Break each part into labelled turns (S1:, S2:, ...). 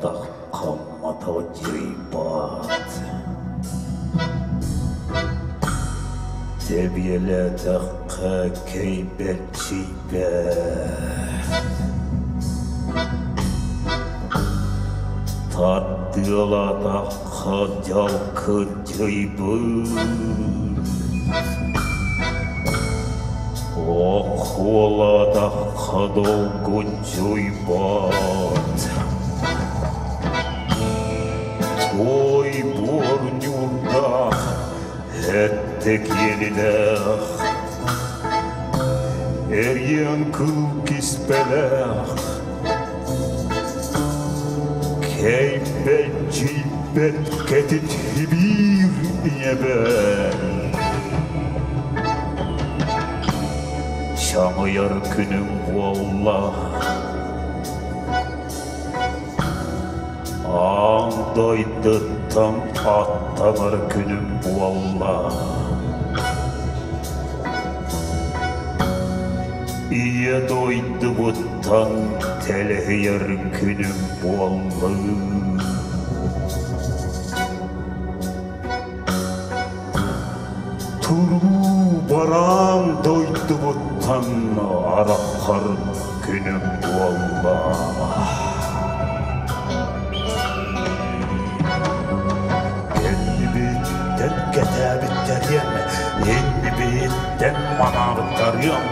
S1: Тардыалаатахха маталдьыйбат, тэбиэлээтэххэ кэйбэччийбэт. Тардыалаатахха дьалкыдьыйбыт. Охуолаатахха долгуччуйбат. Той буор ньуурдаах, эттэ киэлилээх, эриэн кыл киспэлээх, кэйбэт-дьийбэт кэтит хибиир ийэбэр. Чаҥыйар күнүм буолла. Аан дойдуттан аттанар күнүм буолла. Ийэ дойдубуттан тэлэһийэр күнүм буолла. Туруу бараан дойдубуттан араххар күнүм буолла. Кэннибиттэн кэтээбиттэриэм, иннибиттэн манаабыттарыам,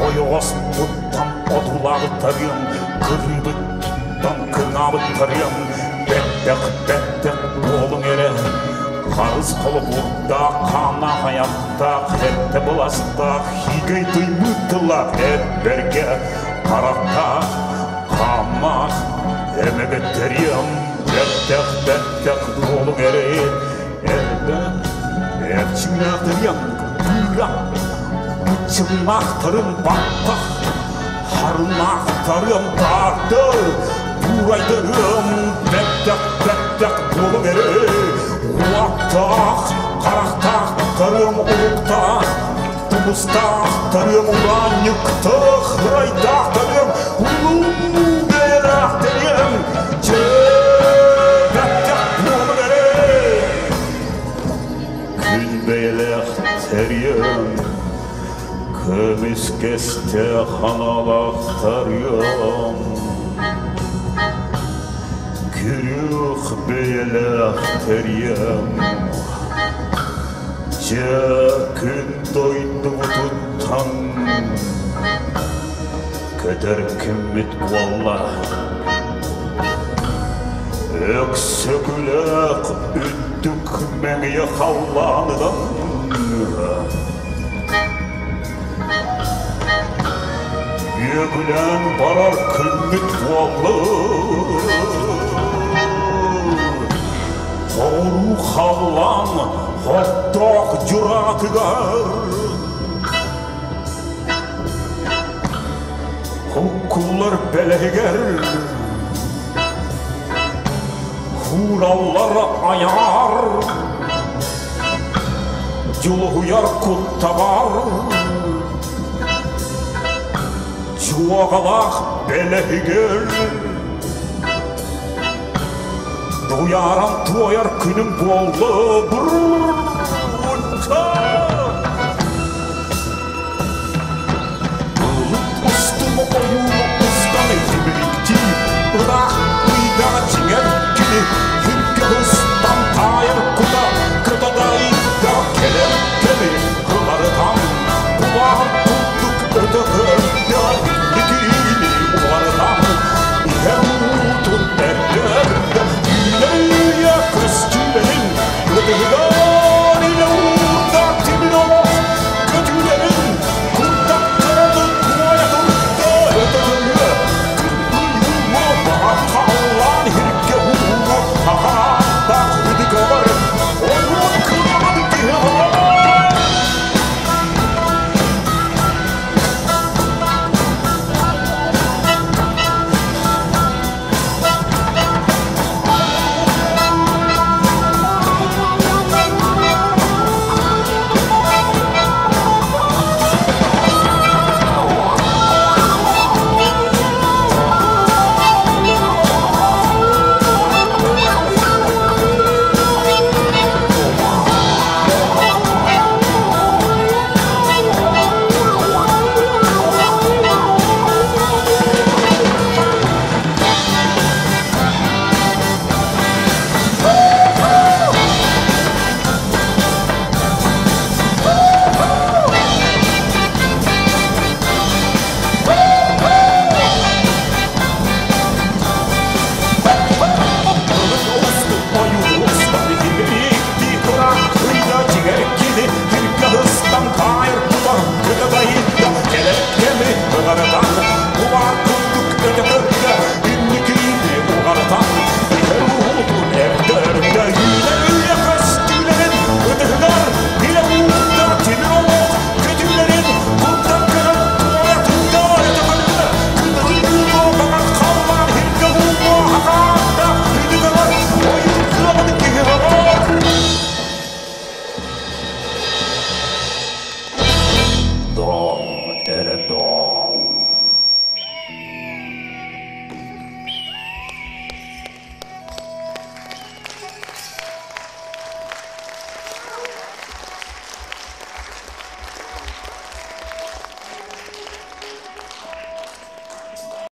S1: ойоҕоспуттан одуулаабыттарыам, кырыыбыттан кыҥаабыттарыам, бэттэх-бэттэх буолуҥ эрэ, харыс холобурдаах, хааннаах айахтаах, эрдэ быластаах, хиигэй тыймыт тыллаах эт бэргэ харахтаах, хааммах, эмэгэттэриэм, бэттэх-бэттэх буолуҥ эрэ, эрдэ эрчимнээхтэриэм, быыра, быччыҥнаахтарым баттах, харынаахтарым баарды, буурайдарым бэттэх-бэттэх буолуҥ эрэ, уоттаах, харахтаахтарым уһуктаах, тумустаахтарым ураанньыктаах, ырайдаахтарым улуу бэйэлээхтэрим, чэ, бэттэх буолуҥ эрэ. Күн бэйэлээх тэриэм, көмүскэстээх аналаахтарыам, күрүөх бэйэлээх тэриэм, дьэ күн дойдубутуттан көтөр күммүт буолла. Өксөкүлээх үрдүк мэҥийэ халлаанынан Үөгүлээн барар күммүт буолла. Хоҕуруу халлаан хоттоох дьураатыгар Куккуллар бэлэһигэр Хуураллар айаар Дьулуһуйар куттабар Чуоҕалаах бэлэһигэр Дуйааран туойар күнүм буолла.